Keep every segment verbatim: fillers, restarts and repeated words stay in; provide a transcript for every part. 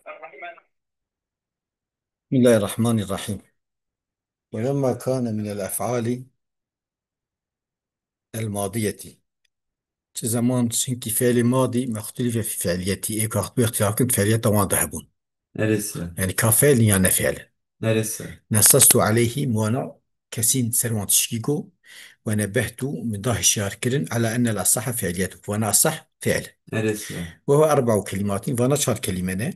بسم الله الرحمن الرحيم. ولما كان من الأفعال الماضية. Çi zeman çinkî fiilê madî mextûlîfe fî fiiliyetî, ê ka xwe îxtîlaf kir, fiiliyeta wan de hebûn. Neresi? Yani ka fiil ya ne fiil. Neresi? Nessestu aleyhî, wana kesîn ser wan tişkî got, we nebehtu, min da hişyar kirin, ala enne el asaha fiiliyetu, wana asah fiil. Neresi? Ve huve erba'u kelimatin, vana çar kelîme ne,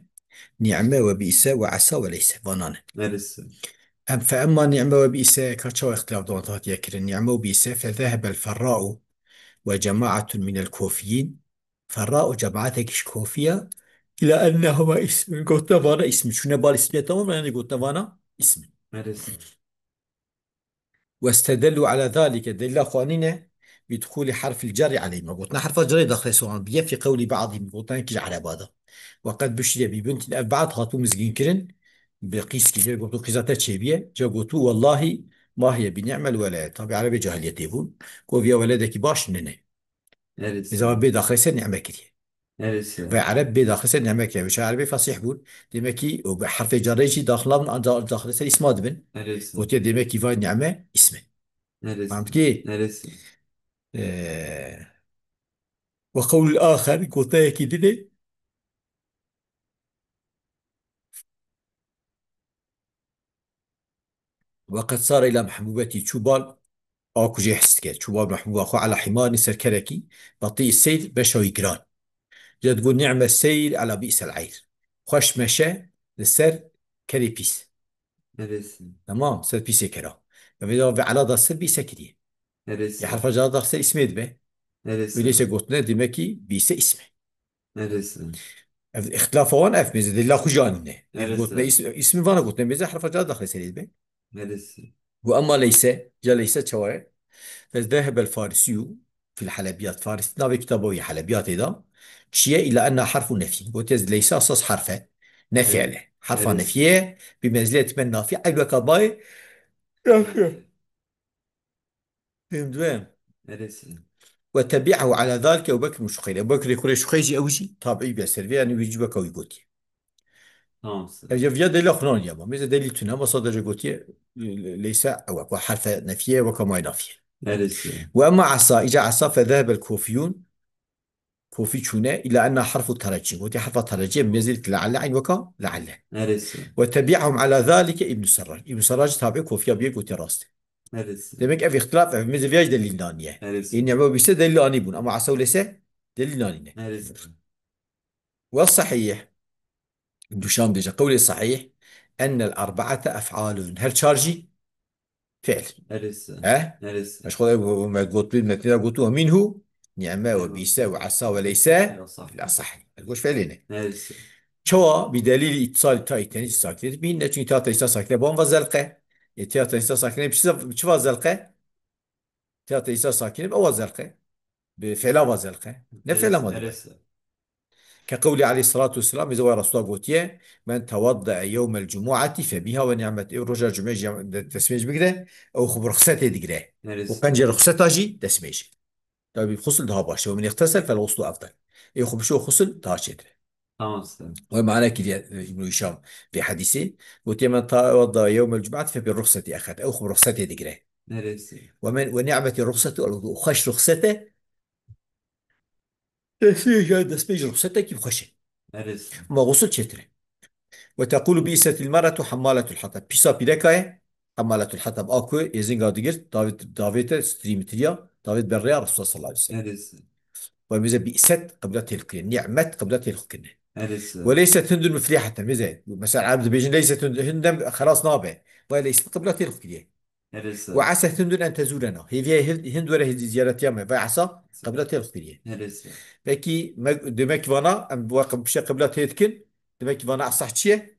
ni'me ve bi'se ve asa ve leyse, vana ne. Neresi? Em fe emma ni'me ve bi'se, ka çawa îxtîlaf di wan de hatiye kirin, ni'me ve bi'se, fe zehebel ferra'u ve cemaatun minel kufiyyin, Ferra û cemaetekî ji Kofiya, ila ennehuma ismin, gote vana ismin. Çûne bal ismiyeta wan, yani gote vana ismin. Neresi? Westedellû ala zalike, delîla xwe anîne, bi duxûlî herfil cerrî aleyhima. Gotina herfa cerrê daxilê soran, bi yefî qewlî ba'dîhim, gotina yekî ji ereba de. Ve qed buşriye bi bintin, ev ba'd hatibû mizgînkirin, bi qîskî, jê gotu qîza te çêbiye, ca gotu, wellahî, ma hiye bi ni'mel weled. Tabî erebê cahiliyetê bûn. Got, viya weledekî baş nine. Neresi? Zava bê daxilê ser nîme kiriye. Neresi? Ve ereb bê daxilê ser nîme kiriye. Wisa erebê fesîh bûn. Demek ki o bi herfê cerrê jî daxila bin, ancak daxilê ser isma dibin. Neresi? Gotiye demek ki vay nîme ismi. Neresi? Fehmtî? Neresi? Ee, ve qewlul axer, gotayekî din e. Ve qed sare ila mehbûbetî, çû bal a ku jê hez dike. Çû bal mehbûba xwe, ala himarin, ser kerekî, betî seyr, beşa wî giran. Ca digot, ni'me seyr ala bi'sel eyr. Xweş meşe li ser kerê pîs. Neresi? Tamam, ser pîsê kera. Ve vê da ve ala da ser bi'se kiriye. Neresi? Ya herfa cara da ser ismê dibe. Neresi? Öyleyse gotine demek ki bi'se ismi. Neresi? Ev, îxtilafa wan ev, mêze delîla xwe jî anîne. Ev Neresi? Gotine is-, ismi vana gotine, mêze herfa cara daxilê serê dibe. Neresi? Û emma leyse, ca leyse çawa ye? Fe zehebel farisiyyu fil halebiyat. Faris navê kitaba wî halebiyatê da. Çiye ila enna harfu nefyin. Gotiye leyse esas harfe. Ne Evet. Fiile. Harfa Evet. Nefiye bi menzileti men nafi. Eynweka bayê nafiye. Fehmdû? Neresi? Ve tebi'ahu ala zalike Ebu Bekr Şuxeyr. Ebu Bekr kurê Şuxeyr jî ew jî tabi'î be ser vê, yani wî jî weka wî gotiye. Tamam, sir. Ev ya viya delîla xwe naniye ama. Mêze delîl tune ama sadece gotiye, e, leyse ew, wek herfe nefiye, weka may nafiye. Neresi? Ve emma asa, îca asa fe zehebel kufiyun. Kufî çûne, ila enna harfu tereccî. Gotiye herfa tereccî, mezil le'elle eyn weka le'elle. Neresi? Ve tebi'ahum ala zalike İbn Serrac. İbn Serrac tabi Kufiya biye gotiye rast. Neresi? Demek ev îxtilaf, ev mêze viya jî delîl naniye. Neresi? Ê nîme bîse delîl anî bûn. Ama asa û leyse delîl nanîne. Neresi? Ve sahih. Duşan dêje. Qewlê sahih. Ennel erbaate ef'alun. Her çar jî fiil. Neresi? He? Neresi? Eş xwe me got, metnî de gotu, ve minhu ni'me ve Neresi? Bîse ve asa ve leyse Ya sahih. La sahih. El goş fiilê ne. Neresi? Çawa bi delîlî îtîsalî ta îtenî sakine. Bîn ne çünkü ta tenîsa sakine. Ban ve zelqe. E ta tenîsa sakine. Çi, çi va zelqe? Ta tenîsa sakine. Ewa zelqe. Bi fiila va zelqe. Ne fiila ma dibe. Neresi? Ke qewlî aleyhissalatu vesselam, mêze wa Resulullah gotiye, men tewaddae yewmel cumuati fe biha ve ni'met. Ew roja cumê jî de-, destmêj bigire, ew xwe bi ruxsetê digire. Neresi? Û qencê ruxseta jî destmêj. Tabi xusl daha baş e. Ve men iğtesel fel guslu afdal. Ew xwe bişo xusl daha çêtir e. Tamam, sir. Ve mana kiriye, e, İbn Hişam vê hadîsê. Gotiye, men tewaddae yewmel cumuati fe bi ruxseti ehad. Ew xwe bi ruxsetê digire. Neresi? Ve men, ve ni'meti ruxsetu el wudu. Xweş ruxsete Destpêj, destpêj ruxsetekî xweş e. Neresi? Ma xusl çêtir e. Ve tequlu bi'setil mer'etu hammaletul hatab. Pîsa pîreka ye, hammaletul hatab. A ku êzinga digirt, davêt, davête strî mitiriya, davêt ber rêya Resulullah sallallahu aleyhi ve sellem. Neresi? Ve mêze bi'set qibla têl kirine. Ni'met qibla têl kirine. Neresi? Ve leyset hindun mufliheten. Mêze, mesela, Ereb dibêjin leyset hindun, hindem xelas nabe. Ve leyset qibla têl kiriye. Neresi? Ve asa hindun en tezurena. Hêviye hind, hind were hind ziyaretiya me. Ve asa qibla têl kiriye. Neresi? Peki, me, demek ki vana, em bu qib-, bir şey qibla têl dikin, demek ki vana asa çiye?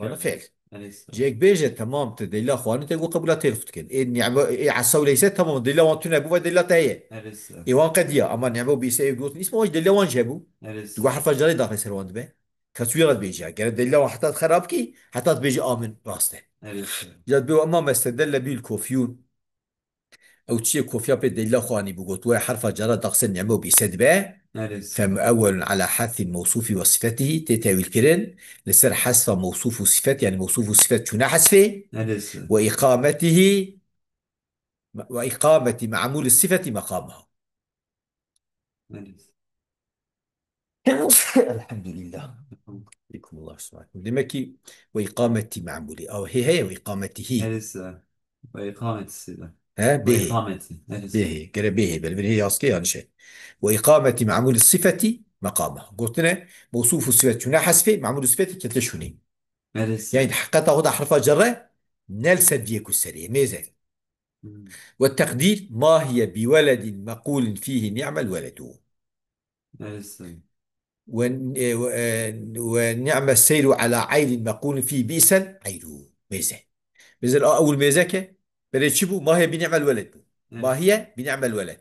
Vana Evet. Fiil. Neresi? Cek bêje, tamam, te delila xwani te gu qibla têl dikin. E, ni'me, e, asa û leyse, tamam, delila wan tune bu ve delila te heye. Neresi? E, wan qediya, ama ni'me û bîse ev gotin, isma wan delila wan jî bu. Neresi? Gu harfa carê daxil ser wan dibe. Ka tu yara dibêjî, gere delîla wan heta xerab kî, heta dibêjî amin rast e. Evet. Ya dibê, ema mestedelle bîl kofiyûn Ew çiyê kofiya pê delîla xwe anî bû, got, we herfa cara daxisê nîme û bîse dibe. Erê. Fe muewwelun ala hezfî mewsûfî ve sifetî, tê tewîl kirin li ser hezfa mewsûf û sifet, yani mewsûf û sifet çûne hezfê. Erê. Ve îqametîhî, ve îqametî me'mûlî sifetî meqamaha. Erê. Elhamdülillah. Yekûmullah subhanahu. Demek ki ve îqametî me'mûlî. Ew hê heye ve îqametîhî. Erê. Ve îqametî sifet. He, Ve bêhê. îqametî. Erê. Bêhê. Gere bêhê. Belê hê yaskê yani şey. Ve îqametî me'mûlî sifetî meqama. Gotine mewsûf û sifet çûne hezfê, me'mûlî sifetî kete şûnê. Erê. Yani heqeta xwe da herfa cerre ne li ser viyê ku serê. Mêze. Hmm. Ve teqdîr, ma hiye bi weledin meqûlin fîhî ni'mel weledu. Erê. Ve, e, ve, e, ve ni'me seyru ala ayrin meqûlin fî bi'sel ayru. Mêze. Mêze a ewil mêze ke, berê çi bû? Ma hiye bi ni'mel weled bû. Evet. Ma hiye bi ni'mel weled.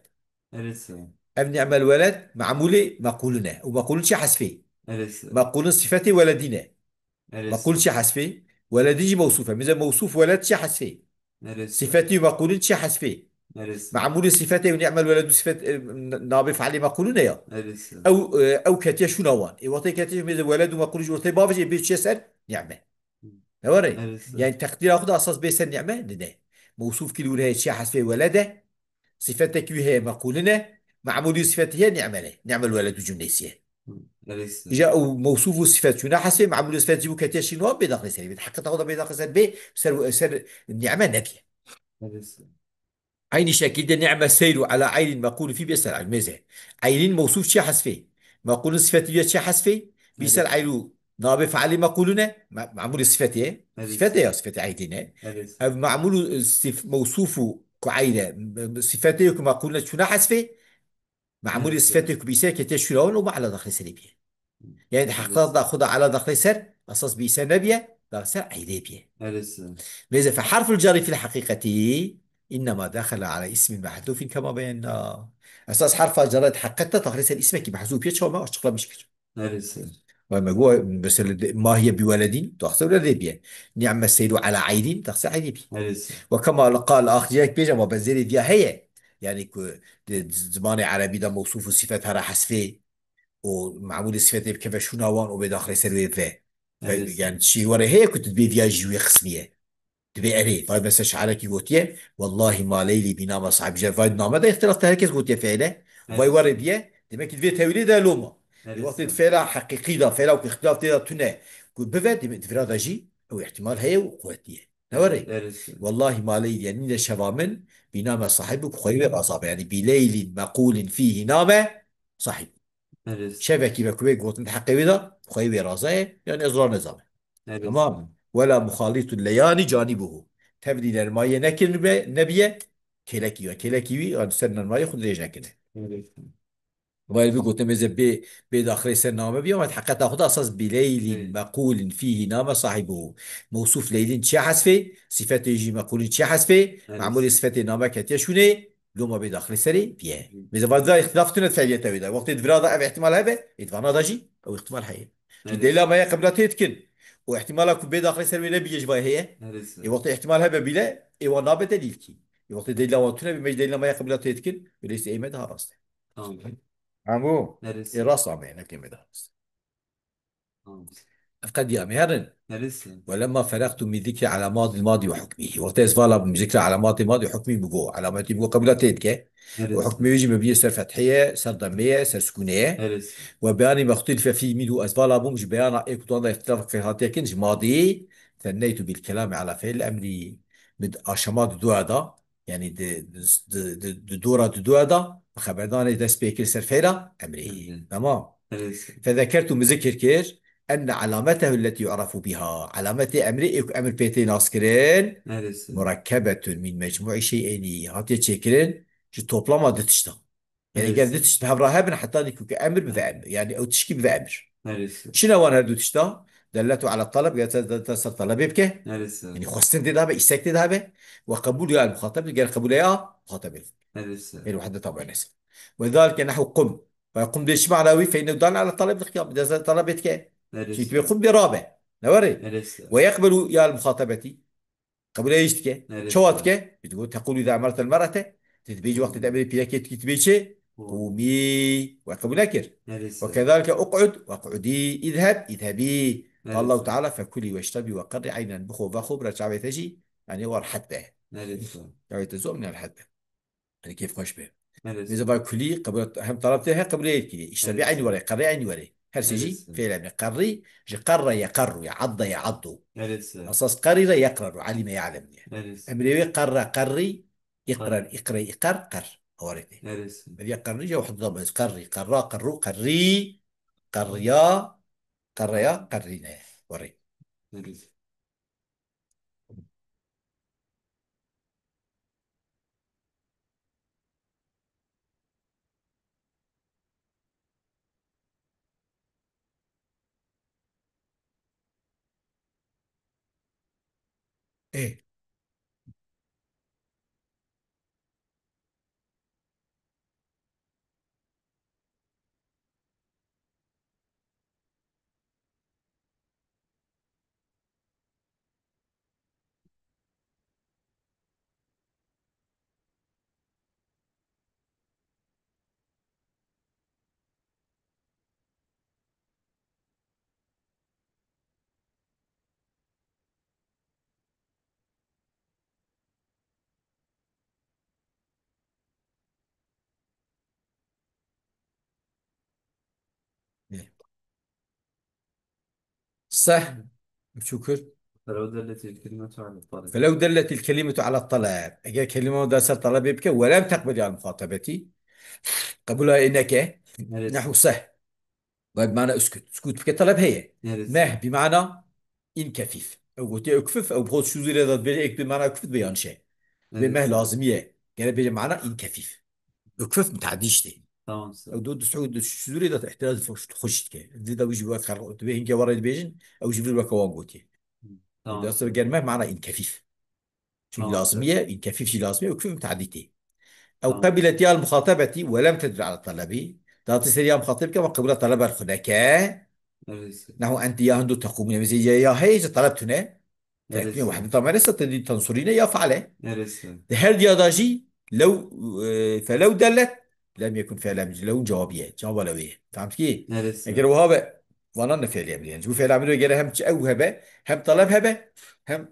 Evet. Ev ni'mel weled me'mûlê meqûlin e. Û meqûlin çi hesfê? Evet. Meqûlin sifetê weledî ne. Evet. Meqûl çi hesfê? Weledî jî mewsûf e. Mêze mewsûf weled çi hesfê? Evet. Sifetî û meqûlin çi hesfê? Evet. Me'mûlê sifetê û ni'mel weledu sifet, e, n-, nabê fe'lê meqûlin e ya. Evet. Ew, e, ew ketiye şûna wan. Ê wextê ketiye mêze weled û meqûl ji ortê bavêje bê çiye ser ni'me. Ne were? Evet. Yani teqdîra xwe da esas bê ser ni'me dide. Mewsûf kî li wir heye çiye hesfê weled e. Sifetekî wî heye meqûlin e. Me'mûlî sifetî heye ni'mel e. Ni'mel weledu cumleysiye. Hı, evet. Îja ew mewsûf û sifet çûne hesfê, me'mûlî sifet jî bû ketiye şîn wan bê daxilê serê bê. Heqeta xwe da bê daxilê ser bê, ser, ser ni'me nebiye. Evet. Aynî şekilde ni'me seyru ala ayrin meqûlî fî bê ser mêze. Ayrin mewsûf çiye hesfê. Meqûlin sifetî wî çiye hesfê. Bîsel Evet. ayru nabê fe'lî meqûlûn e. Me-, me'mûlê sifetê ye. Evet. Sifetê ya, sifetê aydî ne. Evet. Ev me'mûlû sif-, mewsûfû ku ayre, sifetê ku meqûlûn e çûne hesfê. Me'mûlê Evet. sifetê ku bîse kete şûra wan û me ala daxilê serê biye. Yani Evet. heqeta da xwe da ala daxilê ser, esas bîse nebiye, daxilê ser ayrê biye. Evet. Mêze fe harful cari fil haqiqeti, innema daxile ala ismin mehdufin kema beyenna. Esas harfa cari heqeta daxilê ser ismekî mehzûf ye, çawa me açıklamış kir. Neresi? Vay me got, mesela de, ma hiye bi weledin, daxse wele de biye. Ni'me seyru ala ayrin, daxse ayre biye. Neresi? Ve kema qal axiriyek bêje ma benzerê diya heye. Yani ku de, zimanê erebî de mewsûf û sifet hera hesfê û me'mûlê sifetê bikeve şûna wan û bê daxilê ser wê ve. Ve, Neresi? yani çi were heye ku tu dibê viya jî wê qismiye. Dibê erê, vay mesela şarekî gotiye, "Wellahî ma leylî bîname sahib." Ji vay name de îxtilaf te herkes gotiye fe'le. Vay Evet. were diye, demek ki divê tewilê de loma. Evet. Wextê fe'la heqîqî de, fe'la ku îxtilaf tê de tune, ku bive, demek divira de jî ew îhtimal heye û quwetî ye. Ne were? Evet. "Wellahî ma leylî, yani nîne şeva min, bîname sahib û ku xweyî wê raza be." Yani bi leylin meqûlin fîhî name sahib. Evet. Şevekî ve ku wê gotin di heqê wê de, xweyî wê raza ye, yani ez ra nezame. Evet. Tamam. Wela muxalitun leyani canibuhu. Tevlî nermayê nekirin be, nebiye, kêlekî ya. Kêlekî wî, yani ser nermayê xwe dirêj nekine. Evet. Vay bi gotin mêze bê, bê daxilê ser name biya, ama heqeta xwe da esas bi leylin Evet. meqûlin fîhî name sahibuhu. Mewsûf leylin çiye hesfê, sifetê jî meqûlin çiye hesfê, Evet. me'mûlê sifetê name ketiye şûnê, loma bê daxilê serê biye. Hı. Mêze vay da îxtilaf tune fe'liyete wê de. Wextê divira da ev îhtimal hebe, ê divana da jî ew îhtimal heye. Çünkü Evet. delîla me ya qebla tê dikin. O îhtimala ku bê daxilê ser wê nebiye ji vay heye. Neresi? Ê wextê îhtimal hebe bîle, ê wan nabe delîl kî. Ê wextê delîla wan tune be, me jî delîla me ya qebla tê dikin, öyleyse ê me daha rast e. Tamam. Hemû Neresi? ê rast ameye, ne kê me daha rast. Tamam. Ev qediya me herin. Neresi? Ve lemma feraqtu min zikri alamadil madi ve hukmihi. Wextê ez vala bûm zikra alamatê madi hukmî min got. Alametî min got qebla tê dike. Neresi? Û hukmê wî jî mebnî ser fethê ye, ser demmê ye, ser sukûnê ye. Neresi? Ve beyanî mextûlife fî minhu, ez vala bûm ji beyana ê ku dan da îxtilafek hatiye kin ji madî, thenneytu bil kelami ala fe'l emrî. Min aşama di dua da, yani di, di, di, di, di dora di dua da, bi xeberdanê dest pê kir ser fe'la emrî. Emrî. Tamam. Neresi? Fezekertu, min zikir kir, enne alametehu lletî yu'rafu biha. Alametê emrê ê ku emir pê tê naskirin, Neresi? murakkebetun min mecmu'i şey'eyni. Hatiye çêkirin ji toplama du tiştan. Yani Evet. eger du tişt bi hev re hebin, heta dî ku emir bibe emir. Yani ew tişkî bibe emir. Neresi? Çi ne wan her du tişta? Delletu ala taleb, ya te, te, te ser talebê bike. Neresi? Yani xwestin tê de be, îstek tê de be. Ve qebûl ya muxatab, ger qebûl ya muxatabê. Neresi? Yani wahde tabi neyse. Ve zalike nehwu qum. Ve qum dê çi mana wî? Fe innehu dal ala taleb dixya, bi dest talebê dike. Neresi? Çünkü ve qum bir rabe. Ne were? Neresi? Ve yeqbelu ya muxatabeti. Qebûlê jî dike. Neresi? Çawa dike? Jî digot, "Teqûlu îza emertel mer'ete, Tê dibêjî wextê te emrê pîrekê dikî, tu bê çi? Qûmî. We qebûl nekir. Neresi? Ve kezalike uq'ud, weq'udî, îzheb, îzhebî. Qal Allahu Teala, fekulî weşrebî weqerrî eynen, bixwe vexwe, bira çavê te jî, yanî we rehet be. Neresi? Çavê te zû, yanî rehet be. Yanî kêfxweş be. Neresi? Mêze vay kulî, qebûl, hem talab tê, hem qebûlê yekî. Îşrebî, neresi, eynî were, qerrî eynî were. Her sê jî, neresi, fiil emrî. Qerrî, ji qerre yeqerru, ye'adde ye'addu. Neresi? Esas qerrî re yeqreru, alîme ya'lem diye. Neresi? Emrê wê qerre qerrî, îqrer, îqre, îqer, qer. Hawarê tê. Neresi? Ev ya qerrî ya wahid da bez. Qerrî, qerra, qerru, qerrî, qerriya, qerreya, qerrîne. Warê. Neresi? Ê. Seh. Çû kir. Felew delletil kelimatu ala talab. Felew delletil kelimatu ala talab. Eger kelime da ser talebê bike, welem teqbel ya muxatabetî. Qebûla ê neke. Neresi? Nehu seh. Ve bi mana uskut. Sukut bike talep heye. Neresi? Meh bi mana in kefif. Ew gotiye ukfif, ew bi xwe şûzûrê de dibêje ek bi mana ukfif be yan şey. Ve meh lazimiye. Gere bêje mana in kefif. Ukfif mutadî işte. Tamam, sir. Ew do du şûzûrê de ihtiraz xweş, xweş dike. Di da wî jî wek xelq, tu bê hinke warê dibêjin, ew jî vir weke wan gotiye. Tamam. Dest ger meh mana in kefif. Çünkü lazimiye, kefif jî lazimiye, û kefif mutadî tê. Ew qebilet ya muxatabetî we lem tedul ala talebî. Datî ser ya muxatab ke, ama qebûla taleba xwe neke. Nehu enti ya hindu teqûmîne, mesela ya, ya heye, ya taleb tune. Tekûmîne wehdeta meresa tedî tensurîne ya faale. Di her diya da jî lew, e, felew dellet, lem yekun fi'l emr, lew cewabiye. Cevaba lewê. Fehm kî? Eger wiha be, vana ne fi'l emr yani. Bu fi'l emr gere hem çi ew hebe, hem taleb hebe, hem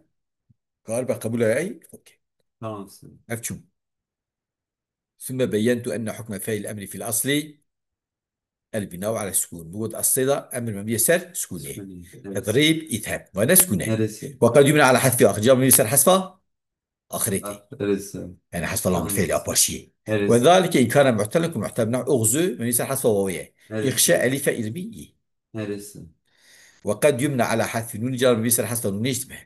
Kar be qebûla ey, okey. Tamam, sir. Ev çû. Sümme beyyentu enne hukme fe'il emri fil asli el binau ala sukun. Bu got aslê da emir mebniye ser sukûnê. Sukûnê, evet. Tedrib, itheb. Ve ne sukûne? Neresi? Ve qed yumne ala hesfi axir. Cevap mebniye ser hesfa axirê tê. Neresi? Yani hesfa lam fi'l apaşiyê. Neresi? Ve zalike in kana mu'telen ku mu'tel ne uğzu mebniye ser hesfa wawê. Neresi? İxşe elife irbi. Neresi? Ve qed yumne ala hesfi nûnî, cevap mebniye ser hesfa nûnê işte be.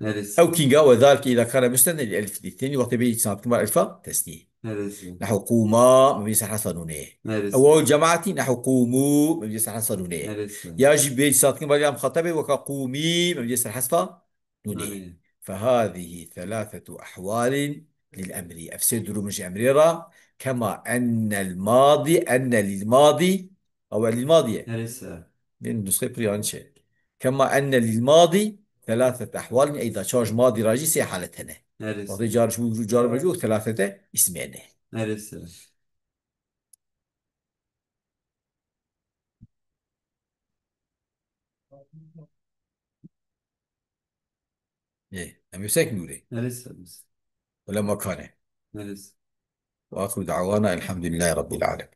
Neresi? Ew kînga we zalike îza kane musneden lil elif lî tenî wextê bê îsnad kin bar elifa tesnî. Neresi? Nehu qûma, mebnî ser hesfa nûnê. Neresi? Ew waw cemaatî, nehu qûmû, mebnî ser hesfa nûnê. Neresi? Ya jî bê îsnad kin bar ya muxatabê weka qûmî, mebnî ser hesfa nûnê. Nûnê. Fehâzihî selâsetu ehwalin lil emrî. Ev sê durum ji emrê ra, kema ennel madî, enne lil madî, ew e lil madî ye. Neresi? Bên nusxê pir yanlış e. Kema enne lil madî thelâthet ehwalin, ey da çar ji madî ra jî sê halet hene. Neresi? Wextê car ji car mecû thelâthete îsmê ne. Neresi? Ê, em yusek nûrê. Neresi? Wele makane. Neresi? Ve axiru da'wana elhamdülillahi rabbil alemin.